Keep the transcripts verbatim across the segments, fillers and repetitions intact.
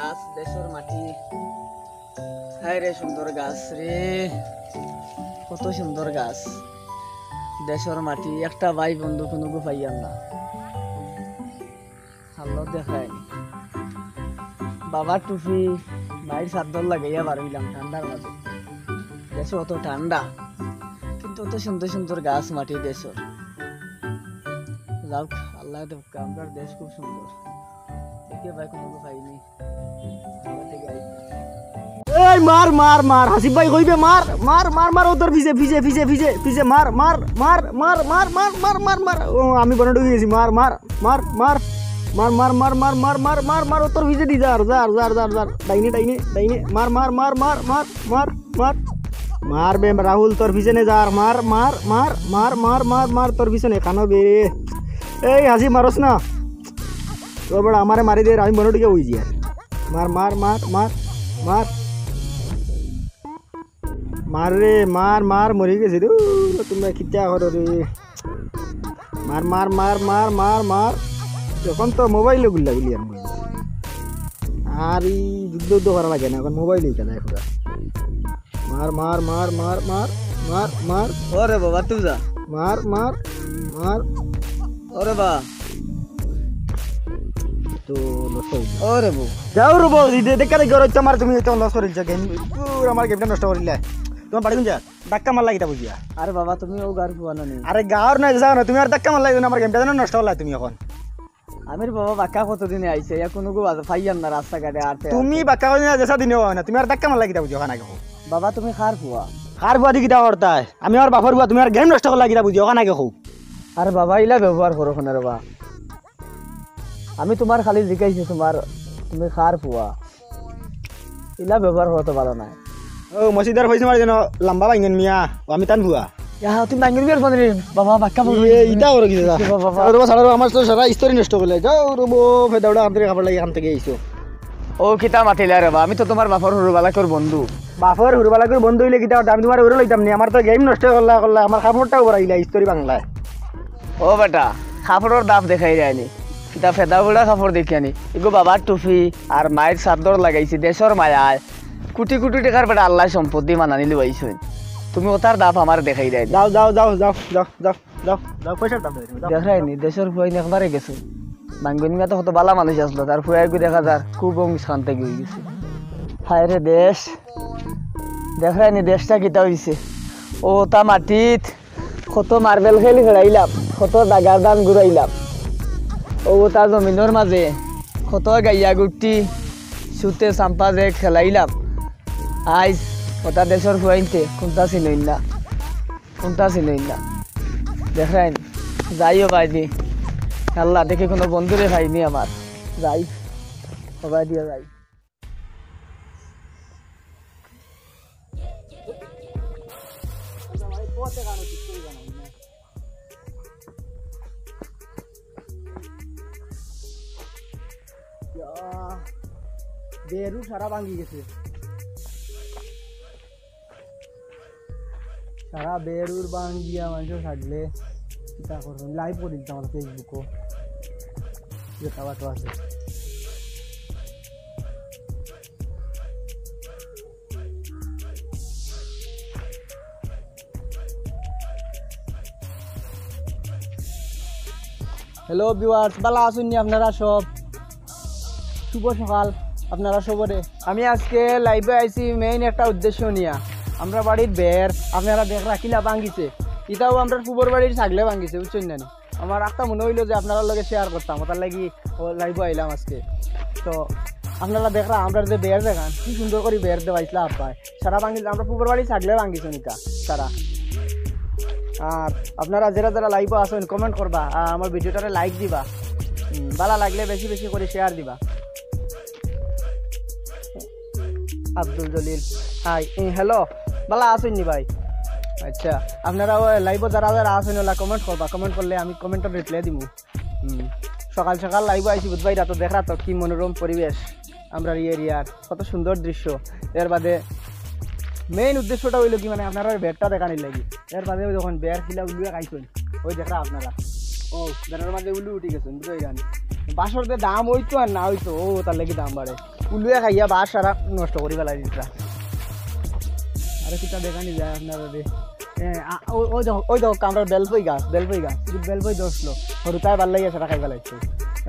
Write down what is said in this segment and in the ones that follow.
গাছ, দেশর মাটি। হায় রে সুন্দর গাছ রে, কত সুন্দর গাছ। দেশর মাটি, একটা ভাই বন্ধু কুনুগু পাইয়ার না। আল্লাহ দেখায়। বাবার টুপি, মাইর চাদ্দর লাগাইয়া বার অইলাম ঠান্ডার মাঝে। দেশো অত ঠান্ডা, কিন্তু অত সুন্দর সুন্দর গাছ মাটি দেশর। যাউক, আল্লাহ দেউক্কা, আমরার দেশ খুব সুন্দর। দেখে ভাই কুনুগু পাইনি। এই মার, মার, মার, হাসিব ভাই কইবে মার, মার, মার, মার, ও তোর পিছে, পিছে, পিছে, পিছে, পিছে, মার, মার, মার। ও, আমি বনে ঢুকে গেছি, মার, মার, মার, মার, মার, মার, মার, ও তোর পিছে দি যার, যার, যার, যার, যার, ডাইনে, ডাইনে, ডাইনে, মার, মার, মার, মার, মার, মার, মার, মার বে রাহুল, তোর পিছনে যার, মার, মার, মার, মার, মার, মার, মার, তোর পিছনে কানো বে। এই হাসিব মারস না। তোর বড় আমারে মারি দে, আমি বনে ঢুকে বই যাই। মার, মার, মার, মার, মার। মার রে, মার, মার, মরি গেছি। দূর, তোমরা কিতা করো রে? মার, মার, মার, মার, মার, মার। এখন তো মোবাইলে গুল্লা গুলি আমি। আর এই যুদ্ধ যুদ্ধ করা লাগে না, এখন মোবাইলে খেলা এখন। মার, মার, মার, মার, মার, মার, মার। ওরে বাবা, তুই যা। মার, মার, মার। ওরে বা। তো নষ্ট হইল। ওরে বউ। যাও রে বউ, এই দে-, দেখা দেখি ওর হচ্ছে আমার, তুমি তো লস করিল যে গেম। পুরো আমার গেমটা নষ্ট করিলে। তোমার বাড়ি কোন যা? ধাক্কা মারলা কিতা বুঝিয়া? আরে বাবা, তুমি ও গার ফুয়া না নি? আরে গার না, যাও না, তুমি আর ধাক্কা মারলা, এই জন্য আমার গেমটা যেন নষ্ট করলা তুমি এখন। আমির বাবা বাক্কা কতদিনে আইছে, ইয়া কুনুগু বাজে ফাইয়ার না রাস্তাঘাটে আটতে তুমি আটতে। বাক্কা কতদিনে যেসা দিনে হয় না, তুমি আর ধাক্কা মারলা কিতা বুঝিয়া ওখানে গো? বাবা, তুমি খার ফুয়া। খার ফুয়া দি কিতা করতায়? আমি আমার বাপর ফুয়া, তুমি আর গেম নষ্ট করলা কিতা বুঝিয়া ওখানে গো? আরে বাবা, ইলা ব্যবহার করো কেনে রে বা? আমি তোমার খালি জিকাইছি তোমার, তুমি খার ফুয়া। ইলা ব্যবহার করা তো ভালা নায়। ও, মসজিদর ফয়সা মারি যেন লম্বা বাইঙ্গন মিয়া, ও আমি তান ফুয়া। ইয়া, তুমি বাইঙ্গন মিয়ার ফোন রে, বাবা, বাক্কা বল। ইয়ে, ইতা করো কি দাদা? বাবা, বাবা। আরে বাবা, ছাড়ো, আমার তো সারা story নষ্ট করলে। যাও রে বউ, ফেদাউড়া আন্তরে খাবার লাগি এখান থেকে আইছো। ও, কিতা মাতিলা রে বা? আমি তো তোমার বাপর হুরুবালাকর বন্ধু। বাপর হুরুবালাকর বন্ধু হইলে কিতা করতে? আমি তোমার ওরে লইতাম নি, আমার তো গেম নষ্ট করলা, করলা, আমার কাপড়টাও বড়াইলা, story বাংলায়। ও বেটা, কাপড়র দাপ দেখাই যায়নি। কিতা ফেদা বুড়া কাপড় দেখিয়া নি? ইগু বাবার টুপি আর মায়ের চাদর লাগাইছি, দেশর মায়ায়। কোটি কোটি টেকার বেটা আল্লাহ সম্পত্তি মানানি লুয়াইছইন। তুমি ওতার দাপ আমার দেখাই দেয়। যাও, যাও, যাও, যাও, যাও, যাও, যাও, যাও, পয়সার দাম দেখাই দিও, যাও। দেখরায়নি, দেশর ফুয়াইন একবারে গেছে। বাঙ্গুনি মাতে কত বালা মানুষ আসলো, তার ফুয়াইগু দেখা যার খুব অমিস খান থেকে হয়ে গেছে। হায় রে দেশ, দেখরায়নি দেশটা কিতা হইছে। ও তা মাটিত কত মার্বেল খেলি খেলাইলাম, কত দাগার দান ঘুরাইলাম। ও তা জমিনর মাঝে কত গাইয়া গুটি সুতে চাম্পা যে খেলাইলাম। আইজ ওটা দেশর ফুয়াইনতে কোনটা চিনইন না, কোনটা চিনইন না। দেখরায়নি, যাইও বাইদি। আল্লাহ, দেখি কোনো বন্ধুরে পাইনি আমার। যাই, সবাই দিয়া যাই। ইয়া, বেরু সারা ভাঙ্গি গেছে। সারা বেরুর ভাঙ্গিয়া মানুষ থাকলে কিতা করতাম? Live করে দিতাম আমার Facebook-ও। যে খাবার তো আছে। Hello viewers, বালা আছইন নি আপনারা সব? শুভ সকাল আপনারা সবরে। আমি আজকে live-এ আইছি main একটা উদ্দেশ্য নিয়া। আমরা বাড়ির বের আপনারা দেখরা কিলা ভাঙ্গিছে, ইটাও আমরা পূবর বাড়ির ছাগলে ভাঙ্গিছে, বুঝছইন না নি? আমার একটা মনে হইলো যে আপনারার লগে share করতাম, ওটার লাগি ও live-এ আইলাম আজকে। তো আপনারা দেখরা আমরা যে বের দেখান, কি সুন্দর করি বের দেওয়াইছলা আব্বায়। সারা ভাঙ্গি, আমরা পূবর বাড়ি ছাগলে ভাঙ্গিছে নিকা সারা। আর আপনারা যারা যারা live-এ আছেন, comment করবা, আর আমার video-টারে like দিবা। হুম, ভালা লাগলে বেশি বেশি করে share দিবা। আব্দুল জলিল, hi, এ, hello, ভালা আছইন নি ভাই? আচ্ছা, আপনারা ওই live-এ যারা যারা আছেন, ওলা comment করবা, comment করলে আমি comment-এর reply দিমু। হুম, সকাল সকাল live-এ আইছি বুধবাই রাতে, দেখরা তো কি মনোরম পরিবেশ আমরার এই area-র, কত সুন্দর দৃশ্য। এর বাদে main উদ্দেশ্যটা হইলো কি, মানে, আপনারা বেরটা দেখানির লাগি। এর বাদে ওই যখন বের খিলা উল্লুয়ে খাইছেন, ওই দেখরা আপনারা, ও বেরর মাঝে উল্লু উঠি গেছেন, বুঝছইন নি? বাঁশর যে দাম হইতো আর না হইতো, ও তার লাগি দাম বাড়ে। উলুয়ে খাইয়া বাঁশ সারা নষ্ট করি ফালাই দিতরা। আরে কিতা দেখানি যায় আপনারারে। এ, আ, ও, ওই দেখো, ওই দেখো, আমরার বেলফই গাছ, বেলফই গাছ, কিন্তু বেলফই ধরছিল, হুরুতায় বাল্লাইয়া সারা খাই ফালাইছে।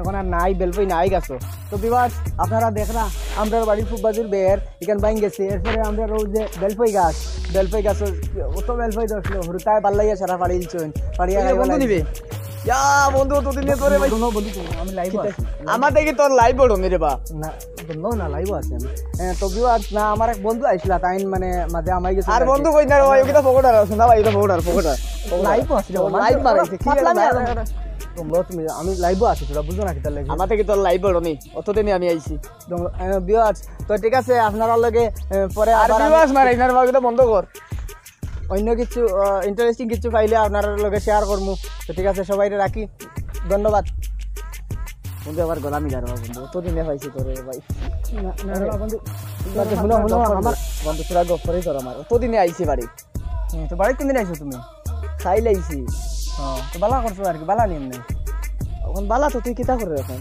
এখন আর নাই, বেলফই নাই গাছো। তো viewers, আপনারা দেখরা, আমরার বাড়ির ফুব্বাজুর বের, ইখান ভাঙ্গি গেছে। এরপরে আমরার অউ যে বেলফই গাছ, বেলফই গাছো অত বেলফই ধরছিল, হুরুতায় বাল্লাইয়া সারা ফাড়িলছইন, ফাড়িয়া এই খাই বন্ধু ফালাইছে। নিবে। ইয়া, বন্ধু, অতদিনে তোরে ভাই। বন্ধু, বন্ধু, আমি live-ও আছি। আমার দেখি তোর live বড় নি রে বা। না, বন্ধু না, live-ও আছি আমি। হ্যাঁ, তো viewers, না, আমার এক বন্ধু আইছলা, তাইন মানে মাঝে আমাই গেছে আর আর কি। বন্ধু কই না রে ভাই, ওকে তো ফোকট আর আছে না ভাই, এটা ফোকট আর, ফোকট আর। Live-ও আছি রে, ও, live মারাইছে, কি পাতলা আর না, না, না। তোমরা তুমি, আমি live-ও আছি, তোরা বুঝো না কিতা লাগে। আমার দেখি তোর live বড় নি, অতদিনে আমি আইছি। তো, এ, viewers, তো ঠিক আছে, আপনারার লগে, এ, পরে আর আবার আমি viewers মারাই না রে ভাই, ওকে তো বন্ধ কর। অন্য কিছু, আহ, interesting কিছু পাইলে আপনারার লগে share করমু। তো ঠিক আছে, সবাইরে রাখি, ধন্যবাদ। বন্ধু, আবার গলা মিলা রে বন্ধু, অতদিনে পাইছি তোরে ভাই। না, না, না, বন্ধু। বন্ধু, হুনো, হুনো, আমার বন্ধু, তোরা গফ করে ধর আমার, অতদিনে আইছি বাড়ি। হুম, তো বাড়ি কোন দিন আইছো তুমি? খাই লাইছি। ও, তো বালা করছো আর কি, বালা নিন নাই। এখন বালা তো তুই কিতা করে এখন?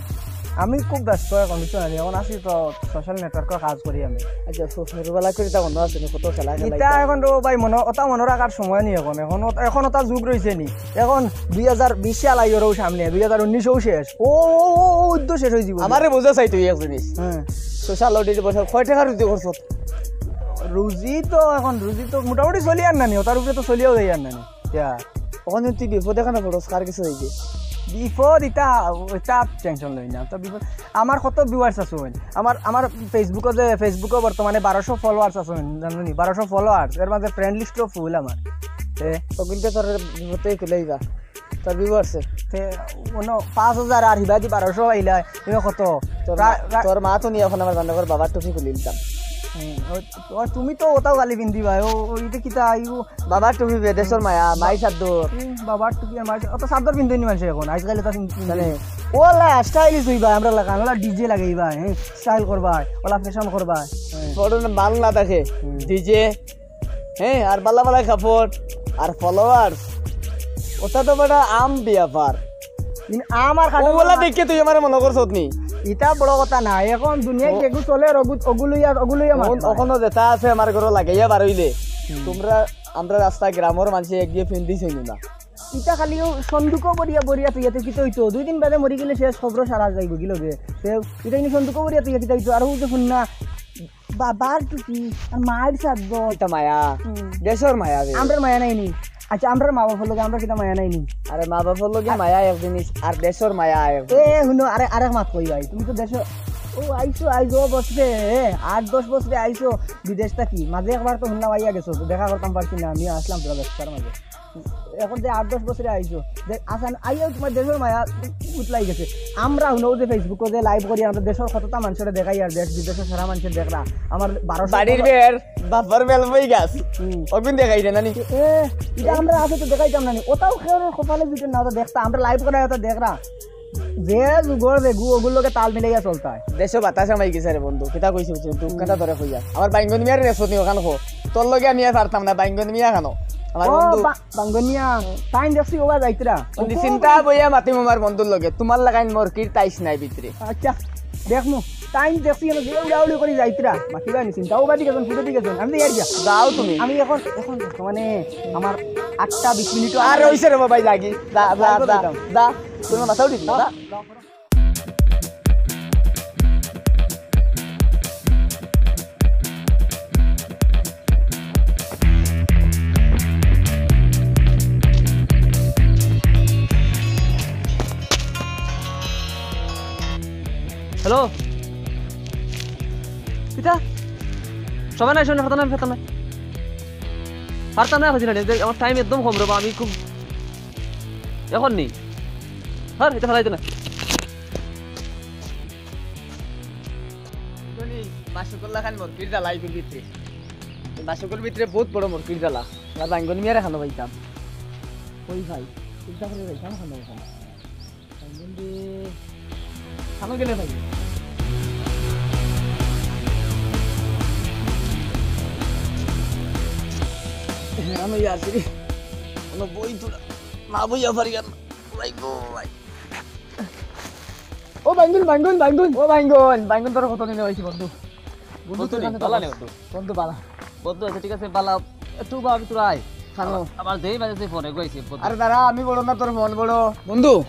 আমি খুব ব্যস্ত এখন, বুঝছো না? এখন আছি তো social network-ও কাজ করি আমি। আচ্ছা, সো-, সরু বালা করি তা মনে আছে নি? কত খেলা খেলা ইতা ইতা। এখন তো ভাই মনো, ওটা মনো রাখার সময় নি এখন। এখন ওটা, এখন ওটা যুগ রইছে নি। এখন দুই হাজার বিশ সাল আইও রও সামনে, দুই হাজার উনিশও শেষ। ও, ও, ও, ও, উদ্য শেষ হয়ে যাবো। আমারে বুঝা চাই তুই এক জিনিস। হ্যাঁ। Social audit বছর কয় টাকা রুজি করছো? রুজি তো এখন, রুজি তো মোটামুটি চলি আর না নি, ওটার উপরে তো চলিয়াও যাই আর না নি। ইয়া। ওখানে তুই বিপদে কেন পড়স, কার কিছু হইছে? বিপদ ইতা, ইতা tension লই না। তো বিপদ, আমার কত viewers আছে ওই। আমার, আমার Facebook-ও যে, Facebook-ও বর্তমানে বারোশো followers আছে ওই, জানো নি? বারোশো followers, এর মাঝে friend list-ও full আমার। এ? ও কিন্তু তোর বিপদে খুলে দিবা। তোর viewers-এ। তে, অন্য পাঁচ হাজার আর হিবাদি বারোশো আইলা, তুমি কত? তোর প্রায়, মা, প্রায় তোর মা তো নিয়ে এখন আমার বান্ধবর বাবার টুপি খুলে দিতাম। হুম, ও, ও, তুমি তো ওটাও খালি পিন্দিবা, ও, ও, ইটা কিতা, আইও, বাবার টুপি বে, দেশর মায়া, মাই সাদ্দর। এই বাবার টুপি আর মাই সাদ্দর, অত সাদ্দর পিনতইন নি মানষে এখন, আজকাল তো পিন-, পিনতইন নি। ওলা style হইবা, আমরা লাগা, ওলা DJ লাগাইবা, হ্যাঁ, style করবা, ওলা fashion করবা, হ্যাঁ। ফটো মাল না থাকে, হুম। DJ, হ্যাঁ, আর বালা বালা কাপড়, আর followers, ওটা তো বেটা আম ব্যাপার। ইন আমার খালি ওগুলা দেখে তুই আমারে মনে করছত নি? ইটা বড় কথা না, এখন দুনিয়াত ও- যেগু চলে, ওগু-, ওগুলইয়া, ওগুলইয়া মাত অখন-, নাই। অখনো যেটা আছে আমার ঘরো লাগাইয়া বার হইলে, হুম। তোমরা, আমরা রাস্তা গ্রামর মানষে একদিয়ে ফিন্দি ছিনি না। ইটা খালি ও সন্দুকও বরিয়া, বরিয়া তুই এতে কিতা হইতো? দুই দিন বাদে মরি গেলে শেষ, খবর সারা যাইব, কি লগে? তে ইটা কিন্তু সন্দুকও বরিয়া তুই কিতা হইতো? আর ও যে হুন না, বাবার টুপি আর মায়ের সাদ্দর। ইটা মায়া। হুম। দেশর মায়া বে। আমরার মায়া নাই নি? আচ্ছা, আমরার মা বাপর লগে আমরার কিতা মায়া নাই নি? আরে, মা বাপর লগে আর মায়া এক জিনিস, আর দেশর মায়া এক এ, জিনিস। হুনো, আরে, আরেক মাত কই ভাই, তুমি তো দেশর, ও, আইছো, আইছো, ও বছরে, এ, আট দশ বছরে আইছো বিদেশ থাকি, মাঝে একবার তো হুনলাম আইয়া গেছো, তো দেখা করতাম পারছি না, আমি আসলাম তোরা ব্যস্ততার মাঝে। এখন যে আট দশ বছরে আইছো, দে-, আসান, আইয়াও তোমার দেশর মায়া উতলাই গেছে। আমরা হুনো যে Facebook-ও যে live করি, আমরা দেশর কতটা মানুষরে দেখাই আর দেশ বিদেশর সারা মানুষরে দেখরা। আমার বারোশো বাড়ির বের, বাপর বেল বই গাছ। হুম। অগুন দেখাই দে নানি। এ, ইটা আমরা আছে তো দেখাইতাম না নি। ওটাও কেউ কপালে জুটে না, ওটা দেখতা। আমরা live করাই ওটা দেখরা। যে যুগর যে গু, ওগুর লগে তাল মিলাইয়া চলতায়। দেশো বাতাস আমাই গেছে রে বন্ধু, কিতা কইছি বুঝছি, দুঃখ কথা ধরে কইয়া। আমার বাইঙ্গন মিয়ার রেসপনি ওখান খো। তোর লগে আমি আর পারতাম না, বাইঙ্গন মিয়া খানো। আমার ও, বন্ধু। বা-, বাইঙ্গন মিয়া, তাইন দেখছি ওবা যাইতরা। বন্ধু, চিন্তা বইয়া মাতিম আমার বন্ধুর লগে। তোমার লাগাইন মোর কির তাইস নাই ভিতরে। আচ্ছা, দেখমু। তাইন দেখছি এনে যে উড়াউড়ি করি যাইতরা। মাতিবা নি চিন্তা, ওবা দিকে যান, ফিরে দিকে যান। আমি ইয়ার গিয়া। যাও তুমি। আমি এখন, এখন বর্তমানে আমার আটটা বিশ মিনিট আর রইছে রে বাবা, লাগি। যা, যা, যা, যা। তুমি মাথাও ঠিক না, যা। হ্যালো, কিতা? সময় নাই, সময় নাই, ফাতা নাই, ফাতা নাই। পারতাম না, কইছি না, আমার টাইম একদম কম রে বা, আমি খুব এখন নেই। হ্যাঁ, এটা ফালাইতে না। জানি, বাসুকল্লা খান মরকির জ্বালা এগুর ভিতরে। এই বাসুকর ভিতরে বহুত বড় মরকির জ্বালা। না বাইঙ্গন মিয়ারে খানো পাইতাম। ওই ভাই, চিন্তা করে পাইতাম খানো পাইতাম। বাইঙ্গন দে, খানো গেলে ভাই। হ্যাঁ, আমি আসি। কোনো বই তোরা না বইয়া পারি আর। ভাই গো ভাই। ও বাইঙ্গুন, বাইঙ্গুন, বাইঙ্গুন, ও বাইঙ্গুন, বাইঙ্গুন, তোর কত দিনে পাইছি বন্ধু? বন্ধু, বন্ধু তুই নি, জানো তো বালা নি বস। বন্ধু। বন্ধু বালা। বন্ধু আছে, ঠিক আছে, বালা। একটু বা আমি তোর আয়। খানো। আমার দেই মাঝে সেই ফোনে কইছি, বন্ধু। আরে দাঁড়া, আমি বড় না, তোর ফোন বড়। বন্ধু,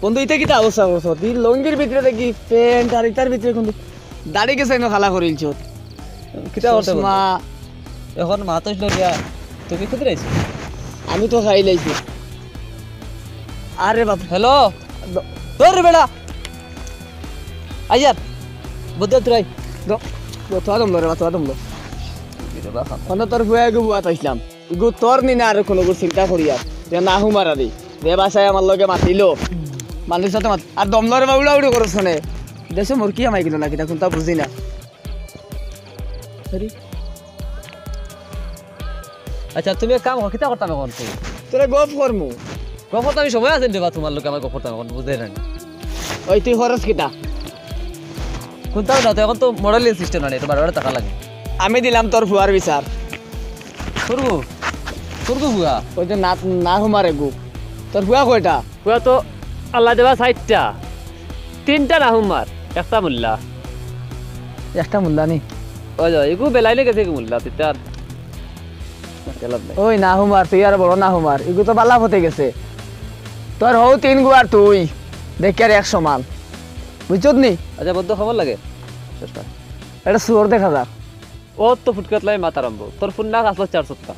বন্ধু, ইটা কিতা অবস্থা করছো? তুই লুঙ্গির ভিতরে দেখি প্যান্ট আর ইটার ভিতরে কিন্তু দাড়ি গেছে এনে খালা করিলছ। কিতা করতে বন্ধু? চশমা। এখন মাতস না গিয়া, তুমি কোথায় আইছো? আমি তো খাই লাইছি। আরে বাপ। হ্যালো। দ- তোর বেটা। আইয়ার। বুদ্ধ তুরাই। দ-, দ-, তোয়া দম লো রে বা, তোয়া দম লো। কি রে বা খাম? অন্য তোর ফুয়া এগু বুয়া পাইছিলাম। ইগু তোর নি না আর কোনো গুর চিন্তা করি আর। যে না হুমারা দি। যে বাসায় আমার লগে মাতিলো। মানুষ সাথে মাত-, আর দম লো রে বা উড়া উড়ি করছ নে। দেশে মোর কি আমায় গেল না কিতা, কোনটা বুঝি না। আরে। আচ্ছা, তুমি এক কাম করো, কিতা করতাম এখন তুই? তোরে গপ করমু। গপ করতে আমি সময় আছে রে বা, তোমার লোকে আমার গপ করতাম এখন, বুঝতে না। ওই তুই খরচ কিতা? কোনটা না তো, এখন তো মডেলিং সিস্টেম না, এটা বারবার টাকা লাগে। আমি দিলাম তোর ফুয়ার বিচার। তোর গো? তোর গো বুয়া? ওই যে না, না হুমারে গু। তোর ফুয়া কয়টা? ফুয়া তো আল্লাহ দেওয়া চাইরটা। তিনটা না হুমার, একটা মোল্লা। একটা মোল্লা নি? ওই যে, ইগু বেলাইলে গেছে কি মোল্লা, তুই তার গেলাম নাই। ওই না হুমার, তুই আর বড় না হুমার, ইগু তো বালা পথে গেছে। তোর হউ তিন গু আর তুই, দেখি আর এক সমান। বুঝছত নি? আচ্ছা, বন্ধু, খবর লাগে? শেষ কর। এটা শুয়োর দেখা যার। ও তো ফুটকাত লাই মাত আরম্ভ। তোর ফোন না আসলো চার সপ্তাহ।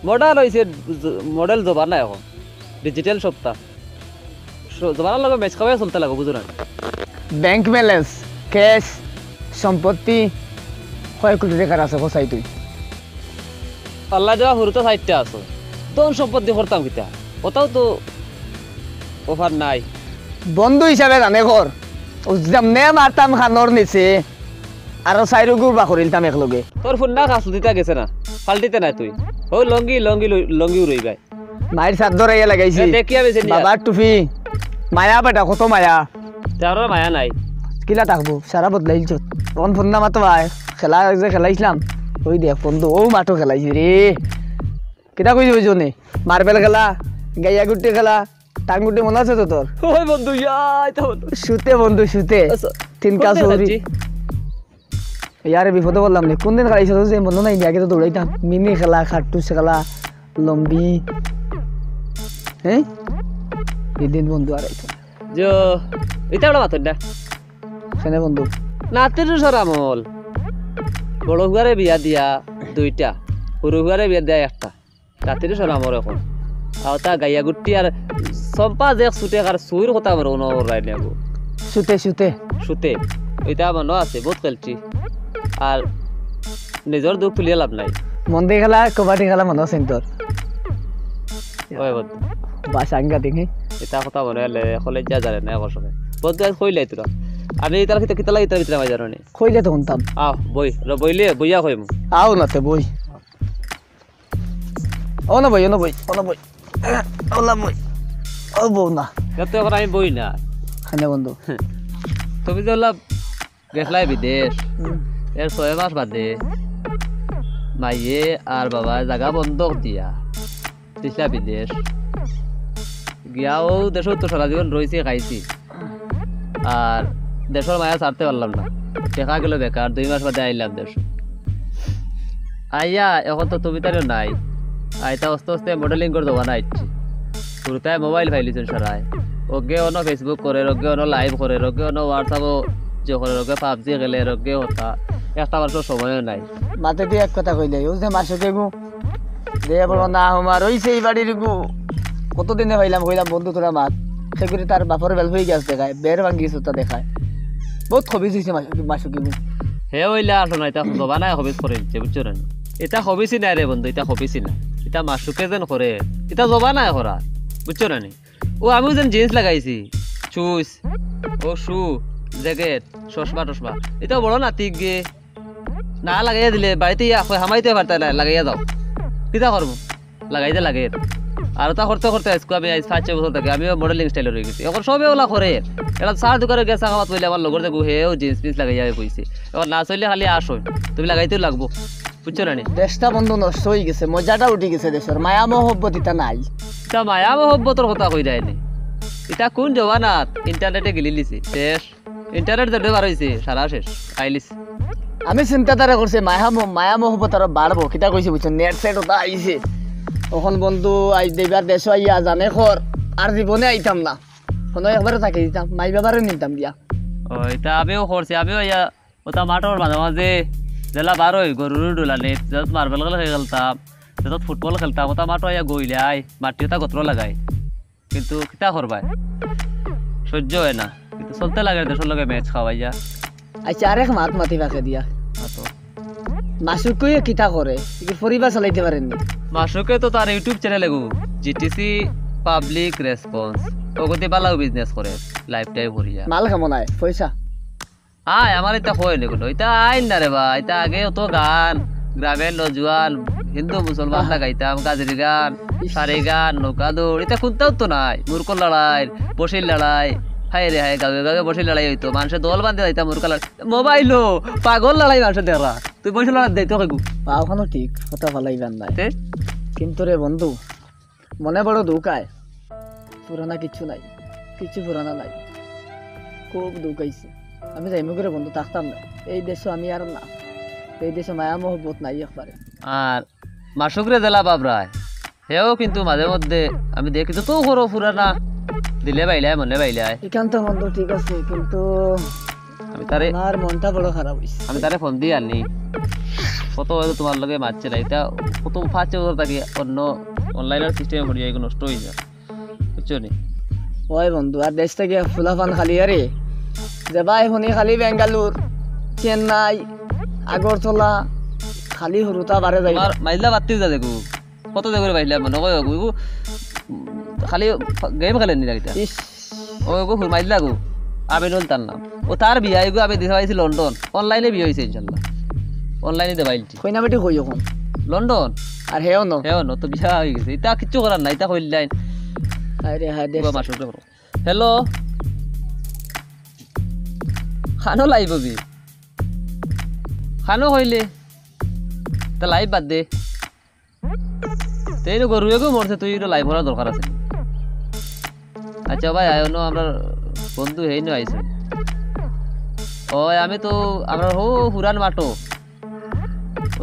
মডেল হইছে, জ-, মডেল জমানা এখন। ডিজিটাল সপ্তাহ। স-, জমানার লগে ম্যাচ খাওয়াই চলতে লাগো, বুঝো না? ব্যাংক ব্যালেন্স, ক্যাশ, সম্পত্তি, কয় কোটি টাকার আছে, কোথায় তুই? আল্লাহ দেওয়া হুরুতা সাইডটা আছে। ধন সম্পত্তি করতাম কিতা? ওটাও তো অফার নাই। বন্ধু হিসাবে জানে কর। ও যেমনে মারতাম খানোর নিচে, আরো চাইরো গুরবা করিলতাম একলগে। তোর ফোন না কাছ দিতা গেছে না, পাল্টিতে নাই তুই। ও লঙ্গি, লঙ্গি লই-, লঙ্গি উড়াইবায়। মাইর সাত ধরাইয়া লাগাইছি। এ, দেখি আমি চিনি আর। বাবার টুপি। মায়া বেটা, কত মায়া। তারও মায়া নাই। কিলা থাকবো, সারা বদলাইলছ। তখন ফোন না মাতো ভাই। খেলা যে খেলাইছিলাম, ওই দেখ বন্ধু, ও মাঠও খেলাইছি রে। কিতা কইছি বুঝছো নি? মার্বেল খেলা, গাইয়া গুটি খেলা, টাঙ্গুটি মনে আছে তো তোর? ওই বন্ধু, ইয়াই তো বন্ধু। শুতে বন্ধু, শুতে। আচ্ছা, তিন কোন কাজ দিন হরি। যাচ্ছি? ইয়ারে বিপদে বললাম নি, কোন দিন খেলাইছো যে মনে নাই নি, আগে তো দৌড়াইতাম। মিনি খেলা, খাট্টুস খেলা, লম্বি। হ্যাঁ? এই দিন বন্ধু আর আইতো না। যে, এটা ওটা মাতন না। কেনে বন্ধু? নাতির সর আমল। বড় হুয়ারে বিয়া দিয়া দুইটা, হুরু হুয়ারে বিয়া দিয়া একটা। জাতির সরামর এখন। আর তা গাইয়া গুট্টি আর সম্পা যে ছুটে আর সুইর কথা বড় কোনো রায় নেব। শুতে শুতে। শুতে। ওইটা মনো আছে, বহুত খেলছি। আর নিজর দুখ তুলিয়া লাভ নাই। মন্দির খেলা, কবাডি খেলা মনো আছে তোর? ওই বন্ধু। বা সাংঘাতিক, হে? এটা কথা মনে হলে কলেজ যা জানে না এখন সময়। বন্ধু আজ কইলাই তোরা। আমি ইতার ভিতরে, কিতা লাগে ইতার ভিতরে আমি জানো নি। কইলে তো শুনতাম। আহ, বই, র-, বইলে, বইয়া কইমু। আও না তে বই। ও না বই, ও না বই, ও না বই। ওলা বই। ও বউ না। এত এখন আমি বই না। খানে বন্ধু। তুমি যে ওলা গেছলাই বিদেশ, হুম। এর ছয় মাস বাদে মাইয়ে আর বাবা জাগা বন্ধক দিয়া দিছলা বিদেশ। গিয়াও দেশো তো সারা জীবন রইছি, খাইছি। আর দেশর মায়া ছাড়তে পারলাম না। দেখা গেল বেকার, দুই মাস বাদে আইলাম দেশ। আইয়া, এখন তো তুমি তাইও নাই। আইতা আস্তে আস্তে modeling করে জমানা আইছি। শুরুতায় মোবাইল ফাইলিছুন সারায়। ওগে অনো Facebook করে, ওগে অনো live করে, ওগে অনো WhatsApp-ও যে করে, ওগে PUBG খেলে, ওগে হতা। একটা মানুষের সময়ও নাই। মাতে দিয়ে এক কথা কইলে, ও যে মাসুকে গু, যে বড় না আমার, ওই সেই বাড়ির গু। কতদিনে পাইলাম, কইলাম, "বন্ধু, তোরা মাত।" সে করে তার বাপর বেল হয়ে গেছে দেখায়, বের ভাঙ্গি সুতা দেখায়। বহুত খবিস হইছে মাসু-, মাসুকে গু। হে ওইলা আসো না, এটা জবানায় খবিস করে দিচ্ছে, বুঝছো না? এটা খবিসই নাই রে বন্ধু, এটা খবিসই না। এটা মাসুকে যেন করে, এটা জবানায় করা, বুঝছো না নি? ও আমিও যেন জিন্স লাগাইছি, shoes, ও shoe, jacket, চশমা টশমা। এটা বড় নাতিক গে। না লাগাইয়া দিলে বাড়িতে ইয়া কয়, "হামাইতে পারতা না, লাগাইয়া যাও।" কিতা করবো? লাগাইতে লাগে। আর ওটা করতে করতে আজকে আমি আজ পাঁচ ছয় বছর থাকি আমিও modeling style-এ রয়ে গেছি। এখন সবে ওলা করে। এটা চার দোকানে গেছে, খাওয়াত বইলে আমার লগর দেখো, হেও জিন্স পিন্স লাগাইয়া বইছে। এখন না চললে খালি আসো। তুমি লাগাইতেও লাগবো। বুঝছো না নি? দেশটা বন্ধু নষ্ট হয়ে গেছে, মজাটা উঠে গেছে দেশর। মায়া মহব্বত ইটা নাই। তা মায়া মহব্বতর কথা কই দেয়নি। ইটা কুন জমানাত ইন্টারনেটে গিলি লিছে, শেষ। ইন্টারনেট যেটা বার অইছে, সারা শেষ, খাইলিছে। আমি চিন্তাধারা করছি, মায়া ম-, মায়া মহব্বত আরো বাড়বো। কিতা কইছি বুঝছো? নেট সেট ওটা আইছে। অখন বন্ধু, আইজ দেবার দেশো আইয়া জানে খর, আর জীবনে আইতাম না। কোনো একবারে থাকি দিতাম, মাই বাবারে নিতাম গিয়া। ও, ইটা আমিও করছি, আমিও আইয়া ওটা মাঠর মাঝে মাঝে যেলা বার অই, গরুর ডুলানিত, যত মার্বেল খেলা খেলতাম, যত ফুটবল খেলতাম, ওটা মাঠো আইয়া গইলাই, মাটি ওটা গতরো লাগাই। কিন্তু কিতা করবায়, সহ্য অয় না। কিন্তু চলতে লাগে, দেশর লগে ম্যাচ খাওয়াইয়া। আচ্ছা, আরেক মাত মাতি ফাঁকে দিয়া। মাতো। মাসুকে কিতা করে? কি পরিবার চালাইতে পারেননি? মাসুকে তো তার YouTube চ্যানেল এগু, জিটিসি পাবলিক রেসপন্স, ওগতে বালাও বিজনেস করে, লাইফ টাইম করিয়া। মাল কেমন আয়? পয়সা? আয়, আমার ইতা কয় নি কোনো। ইতা আইন না রে বা, ইতা আগে অত গান, গ্রামের নজুয়ান, হিন্দু মুসলমান আহা। লাগাইতাম, গাজরি গান, ইস। সারি গান, নৌকা দৌড়, ইতা কোনটাও তো নাই। মূর্খ লড়াই, বসির লড়াই, হায় রে হায়, গাঁয়ে গাঁয়ে বসির লড়াই অইতো। মানষে দল বান্ধি যাইতাম মূর্খ লড়াই। মোবাইলো, পাগল লড়াই মানষে দেখরা। তুই বসির লড়াই দেই তো কেগু। পাওখানো ঠিক, কথা ভালাইবার নাই। তে? কিন্তু রে বন্ধু, মনে বড় দুঃখ আয়, পুরানা কিচ্ছু নাই, কিচ্ছু পুরানা নাই, খুব দুঃখ আইছে। আমি যাইমু করে বন্ধু, থাকতাম না এই দেশো, আমি আর না, এই দেশো মায়া মহব্বত নাই একবারে। আর মাসুকরে জেলা বাবরায়, হেও কিন্তু মাঝে মধ্যে আমি দেখি তো, তো করো পুরানা, দিলে বাইলায়, মনে বাইলায়। এখান তো বন্ধু ঠিক আছে, কিন্তু আমি তারে আমার মনটা বড় খারাপ অইছে। আমি তারে ফোন দিয়া আনি। কত হয়তো তোমার লগে মারছে না, ইটা কত পাঁচ বছর থাকি অন্য অনলাইনের সিস্টেমে পড়িয়া এগুলো নষ্ট অই যায়, বুঝছো নি? ওই বন্ধু, আর দেশ থাকি ফুলাফান খালি আরে, যে ভাই হুনি খালি বেঙ্গালুর, চেন্নাই, আগরতলা, খালি হুরুতা বারে যাই। তোমার মাইজলা বাত্তিও যা দেখো, কত দেখো রে বাইলা মনে কয় ওগু, খালি গেম খেলে নি লাগিতা। ইস। ও গো হুরমাইল লাগো, আমিনুল তার নাম। ও তার বিয়া এগো আমি দিতে পাইছি লন্ডন, অনলাইনে বিয়া অইছে ইনশাল্লাহ, অনলাইনে দেবাইলটি। কইনা বেটি কই অখন? লন্ডন। আর হেও ন? হেও ন, তো বিয়া অই গেছে, ইতা কিচ্ছু করার নাই, ইতা কইলাইন। হায় রে হায় রে। বাবা মাসুক রে। হ্যালো, খানো লাইভ অবি? খানো কইলে তা লাইভ বাদ দে। তেই তো গরু এগো মরছে, তুই একটু লাইভ করার দরকার আছে। আচ্ছা ভাই, আয় অনো, আমরার বন্ধু হেইনো আইছে। ওই আমি তো, আমরার হউ পুরান মাঠো,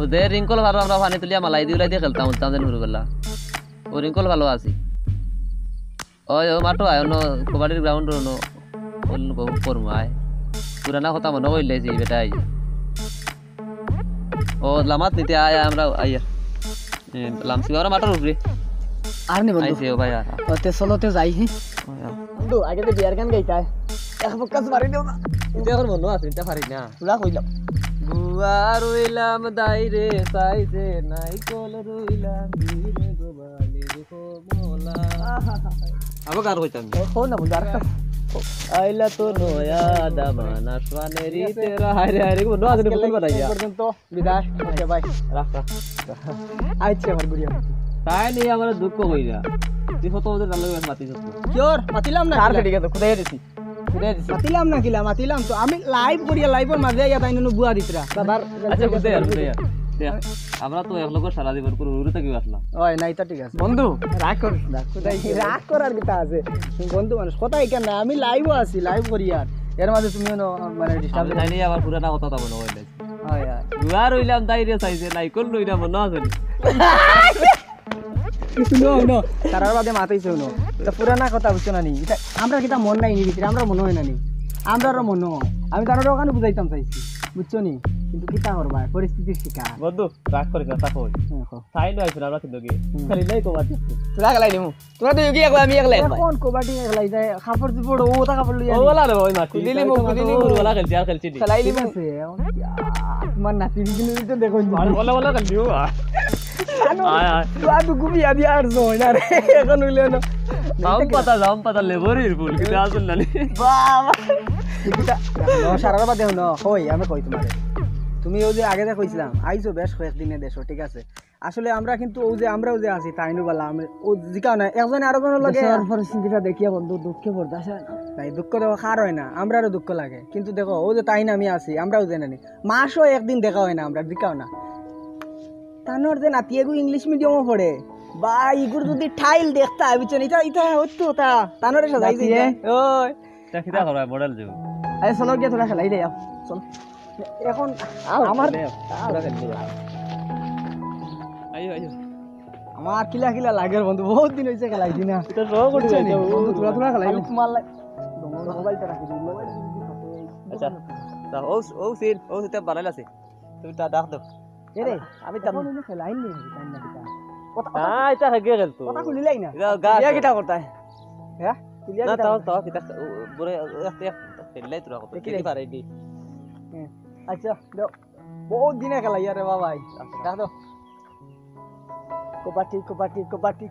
ও যে রিঙ্কল ভালো, আমরা পানি তুলিয়া মালাই দি উলাই দি খেলতাম, উঠতাম যেন হুরুবেলা। ও রিঙ্কল ভালো আছি। ওই, ও মাঠো আয়, অনো কবাডির গ্রাউন্ড অনো, অনো করমু আয়। পুরানা কথা মনো করিলাইছি বেটায়। ও লামাত নিতে আয়, আয়, আমরা আইয়া। এ, লামছি, ওরা মাঠর উপরে। আর নি বন্ধু। আইছে, ও ভাই, আর। ওতে চলো, তে যাই, হি। ও, আর। বন্ধু, আগে তো বিয়ার গান গাইতায়। এক ফোকাস মারি দেও না। ইটা অখন মনো আছে, ইটা পারি না। পুরা কইলাম। গুয়া রইলাম দাইরে সাইজে, নাইকল রইলাম ধীরে গোবালি। আবার গান কইতাম। ও, কও না বন্ধু, আরেকটা। আইলা তো নয়া দামানা, সোয়ানেরি তেরা, হায় রে, হায় রে, বন্ধু, আজ আজকে নতুন বানাইয়া। এই পর্যন্ত বিদায়। ওকে, বাই। রাখ, রাখ। আইছে আমার গুড়িয়া। তাই নেই, আমার দুঃখ কইরা। তুই কত বছর জানলে মাতি যত। কি ওর? মাতিলাম না, কার কিলা? কেটে গেছে? খুদাই দিছি। খুদাই দিছি। মাতিলাম না কিলা, মাতিলাম তো। আমি লাইভ করিয়া, লাইভর মাঝে আইয়া তাই নুনু বুয়া দিতরা। বাবার আচ্ছা, বুঝে আর, বুঝে আর। দেখ, আমরা তো এক লোক সারা জীবন করে উড়ে থাকি আসলাম। ওই, না, এটা ঠিক আছে। বন্ধু, রাগ করিস না। খুদাই কি রাগ করার কিতা আছে? বন্ধু মানুষ, কথা এখান না। আমি লাইভও আছি, লাইভ করি আর। এর মাঝে তুমি অনো, মানে, ডিস্টার্ব আমি জানি আবার পুরানা কথা তো মনে হইলে। হয়, হয়। দুয়ার হইলাম তাই রে সাইজে, নাইকল লইলাম, মনে আছে নি? হুনো, হুনো, তারার বাদে মাতাইছে হুনো। ইটা পুরানা কথা বুঝছো না নি? ইটা আমরা কিতা মন নাই নি ভিতরে, আমরা মনে হয় না নি? আমরা আরো মনে হয়। আমি তারার ওখানে বুঝাইতাম চাইছি, বুঝছো নি? কিন্তু কিতা করবা, পরিস্থিতির শিকার। বন্ধু, রাগ করিস না, তা কই। হ্যাঁ, কও। তাই নয়, ফির আমরা কিন্তু গিয়ে। হুম। খালি নাই কমার দিচ্ছি। তোরা গেলাই নিমু। তোরা তো ইউকি একলা, আমি একলা একলা। এখন কবাডি একলাই যায়, কাপড় চোপড়, ও ওটা কাপড় লইয়া ও নি। ওলা রে ভাই, মাটি। খুলিলি মুখ, খুলিলি মুখ। ওলা খেলছি, আর খেলছি নি। খেলাইলি ঠিক মুখ। আছে, ইয়া, তোমার নাতি বিঘিনি তো দেখো নি। আরে ওলা ওলা খেলছি, ও। জানো, আয়, আয়। তুই আর তো ঘুমিয়ে আদি আর জয় না রে, এখন হইলে না। আম পাতা, আম পাতা, লেবুর ফুল, কিন্তু আসল না নি। বাবা। এটা, না, সারা বাদে হলো, কই, আমি কই তোমারে। তুমি ওই যে আগে যে কইছিলাম, আইছো বেশ কয়েকদিনে দেশো, ঠিক আছে? আসলে আমরা কিন্তু ও যে, আমরাও যে আছি, তাইনও বালা, আমি, ও জিকাও না, একজনে আরো জনের লগে দেশের পরিস্থিতিটা দেখিয়া বন্ধু দুঃখে বরদাস্ত হয় না। তাই দুঃখ দেখো কার হয় না, আমরারও দুঃখ লাগে। কিন্তু দেখো, ও যে তাইন আমি আছি, আমরাও জানি না। মাসও একদিন দেখা হয় না, আমরা জিকাও না। তানোর যে নাতি এগু ইংলিশ মিডিয়ামও পড়ে, ভাই, ইগুর যদি ঠাইল দেখতা, বুঝছো নি? ইটা, ইটা অইতো তা, তানরে সাজাই নাতি, দিতা। এ? ওই। ইটা কিতা করবা, মডেল যে? আরে চলো গিয়া থুড়া খেলাই দেই, আও। চলো। এখন আও, আমার খেলে আও। থুড়া খেলে আও। আইও, আইও। আমার কিলা কিলা লাগের বন্ধু, বহুত দিন অইছে খেলাই দি না। ইটা ড্র করি বুঝছো নি? যাইতে হবে। বন্ধু, থুড়া থুড়া খেলাই। আমি তোমার লা-, মোবাইলটা রাখি দিই, মোবাইল যদি থাকে। আচ্ছা, তা ও, ও সিন, ও সিনটা বানাইল আছে। তুমি তা ডাক দাও। এ রে, আমি তা এখন ইনো খেলাই নি, তাই না কিতা? কথা, না, ইটা হেগে গেল তো। কথা খুলিলাই না। ইটা গাছ। ইয়া কিতা করতায়? হ্যাঁ? তুলিয়া না, কিতা তাও, করতায়? তাও কিতা, ও, বড়, ও, এক, এক, খেললাই তোরা কত। দেখি দেখি রে। পারে দি। হ্যাঁ। আচ্ছা, দাও। বহুত দিনে খেলাই রে বাবা ভাই। আচ্ছা। ডাক দাও। কবাডি, কবাডি, কবাডি।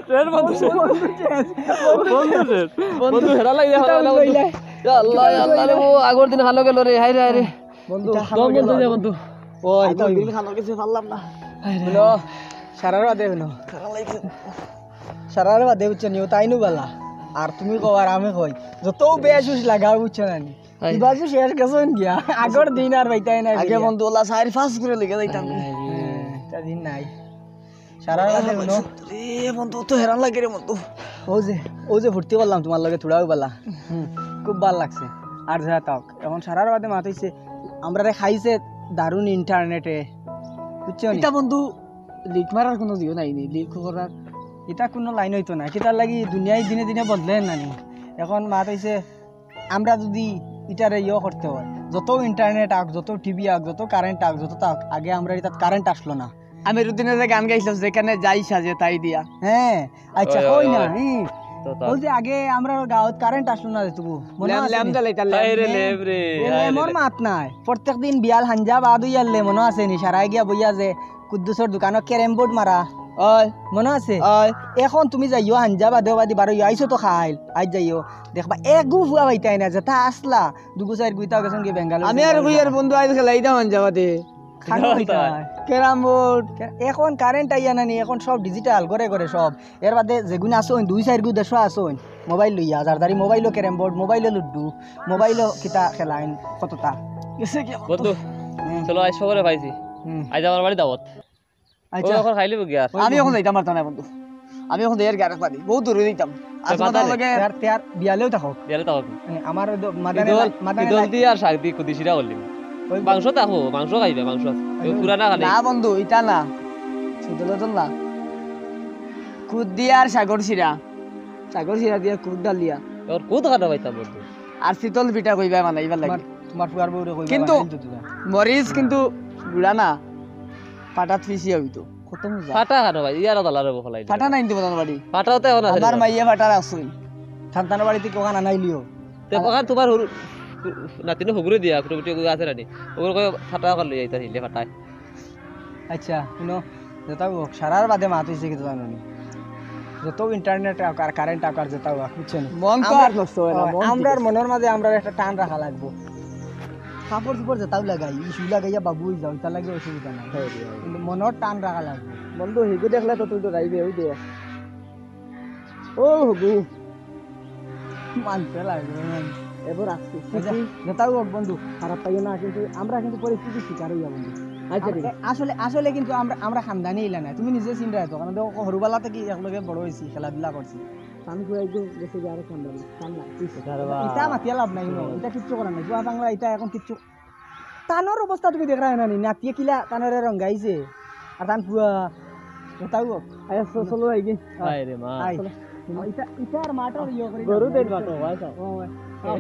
শেষ বন্ধু, শেষ। বন্ধু শেষ। বন্ধু হেরা লাগে, ইয়া আল্লাহ, ইয়া আল্লাহ রে, ও আগর দিন হালো গেল রে, হায় রে, হায় রে। বন্ধু, ইটা দম বন্ধ হয়ে যা বন্ধু। ও, ইটা আগর দিন হালো গেছে, পারলাম না। হায় রে। বলো, সারার বাদে হলো। সারার বাদে বুঝছো নি, ও তাইনও বালা। আর তুমি কও আর আমি কই। যত বেশ উস লাগাও বুঝছো না নি। হায়। ইবাজু শেষ গেছইন গিয়া। আগর দিন আর পাইতায় না আগে ফিরিয়া। বন্ধু ওলা চাইর পাঁচ করে লিখে যাইতাম। হায় রে। হ্যাঁ, ইটা দিন নাই। সারার বাদে হুনো। রে বন্ধু, তো হেরান লাগে রে বন্ধু। ও যে, ও যে ফুর্তি করলাম তোমার লগে থুড়াও বালা। হুম, খুব ভালা লাগছে। আর যা তাও, এখন সারার বাদে মাত অইছে, আমরারে খাইছে দারুণ ইন্টারনেটে। বুঝছো নি? ইটা বন্ধু লিক মারার কুনু দিও নাই নি, লিক করার। ইটা কুনু লাইন অইতো না। কিতার লাগি দুনিয়ায় দিনে দিনে বদলে না নি। এখন মাত অইছে, আমরা যদি ইটারে ইয়ে করতে হয়, যত ইন্টারনেট আউক, যত টিভি আউক, যত কারেন্ট আউক, যত তা আউক, আগে আমরার ইতাত কারেন্ট আসলো না। আমির উদ্দিনে যে গান গাইছিল, "যেখানে যাই সাজে তাই দিয়া।" হ্যাঁ, আচ্ছা, ওই, ওই ওই, না, ওই। হুম। তো, তো। ওই যে আগে আমরার গাঁওত কারেন্ট আসলো না রে তবু, মনো ল্যাম, আছে ল্যাম নি? জ্বালাইতা, ল্যাম, এ রে ল্যাম। ল্যাম রে, এ হায় রে ল্যামর ল্যাম। মাত নাই। প্রত্যেক দিন বিয়াল হাঞ্জা বাদ অইয়ারলে, মনো আছে নি? সারায় গিয়া বইয়া যে কুদ্দুসর দোকানো ক্যারেম বোর্ড মারা। ওই। মনো আছে? ওই। এখন তুমি যাইও হাঞ্জা বাদে বাদে বারো আইছো তো খাইল, আইজ যাইও। দেখবা, এগু ফুয়া পাইতায় না, যেতা আসলা, দুগু চাইরগু ইতাও গেছইন গি বেঙ্গালোর, আমি আর বেঙ্গালোর। কই আর বন্ধু, আইজ খেলাইতাম হাঞ্জা বাদে। খানো হইতায়। Carrom board. কে-, এখন কারেন্ট আইয়া না নি, এখন সব ডিজিটাল, ঘরে ঘরে সব। এর বাদে যেগুন আছইন, দুই চাইরগু দেশো আছইন, মোবাইল লইয়া, যার যারি মোবাইলো ক্যারাম বোর্ড, মোবাইলো লুডু, মোবাইলো কিতা খেলাইন, কততা। গেছে কি বন্ধু, হুম। চলো, আইজ সবরে পাইছি। হুম। আইজ আমার বাড়ি দাওয়াত। আচ্ছা। ও, এখন খাইলে বুঝি আর। আমি এখন যাইতাম পারতাম না বন্ধু, আমি এখন যাই আর কি আরেক বাড়ি, বহুত দূরে যাইতাম। আজ তে মাথা মাথা লগে। তে আর, তে আর বিয়ালেও থাকো। বিয়ালে থাকো। এ, আমার ওই দ-, মাদানে ইদল, লা-, মাদানে ইদল লা- দি আর শাক দি কুদি শিরা করলি। ওই মাংস থাকো, মাংস খাইবে, মাংস আছে। ওই আচ্ছা। পুরানা খালি। না বন্ধু, ইটা না। সুদল দল না। কুদ দিয়া আর সাগর শিরা। সাগর শিরা দিয়া কুদ ডাল দিয়া। ওর কুদ খানা পাইতাম বন্ধু। আর শীতল পিঠা কইবা বানাইবার লাগি। তোমার, তোমার ফুয়ার বউরে কইবা কিন্তু বানাইল তো তুই। মরিচ কিন্তু গুড়া না। ফাটাত পিছিয়া অইতো। কত মজা। ফাটা খানো ভাই, ইয়ারা দালারে বখলাই। ফাটা নাই নি তো বাজার বাড়ি। ফাটাও তো এখন আছে আমার রে। মাইয়ে ফাটা রাখছইন। সন্তান বাড়িতে কোখান আনাইলিও। তে কোখান তোমার হুরু-, নাতিনে হুগুরে দিয়া, কুটুমুটি আছে রানি। ওগুলো কই ফাটা কর লই যাইতা হিলে ফাটায়। আচ্ছা, হুনো, যেতাউ অউক, সারার বাদে মাত অইছে কিতা জানো নি? যত ইন্টারনেট আউক আর কারেন্ট আউক আর যেতাউ অউক, বুঝছো নি? মন তো আমরা, আর নষ্ট হয় না, ও, মন আমরার ঠিক আছে। মনর মাঝে আমরার একটা টান রাখা লাগবো। কাপড় চোপড় যেতাউ লাগাই, ই শু লাগাইয়া বাবু অই যাও, ইতা লাগে অসুবিধা নাই। হয় রে, হয়। কিন্তু মনর টান রাখা লাগবো। বন্ধু, হিগু দেখলে তো তুই তো যাইবে, ওই দে। ও হগু। মানতে লাগবে, মান। এবার আসছি। আচ্ছা, যেতাউ অউক বন্ধু, খারাপ পাইও না, কিন্তু আমরা কিন্তু পরিস্থিতির শিকার অইয়া বন্ধু। আচ্ছা, ঠিক আছে। আ-, আসলে, আসলে কিন্তু আমরা, আমরা খানদানি ইলা না। তুমি নিজে চিন্তা করো, কারণ দেখো, হুরুবালা থাকি একলগে বড় অইছি, খেলাধুলা করছি। আমি তো একদম গেছে যে আরো খানদানি, খান না, please। এটা রে বা। ইতা মাতিয়া লাভ নাই, হুনো। ইতা কিচ্ছু করার নাই। জুয়া বাংলা, ইতা এখন কিচ্ছু তানর অবস্থা তুমি দেখরায় না নি? নাতিয়ে কিলা তানরে রঙ্গাইছে। আর তান ফুয়া, যেতাউ অউক। আচ্ছা, চলো, আইগি। হায় রে মা। আয়। চলো। ইতা, ইতা আর মাটার ইয়ে করি গরু না। দেন বাটো, ভাই সাহেব। ও, ভাই। আও, আও।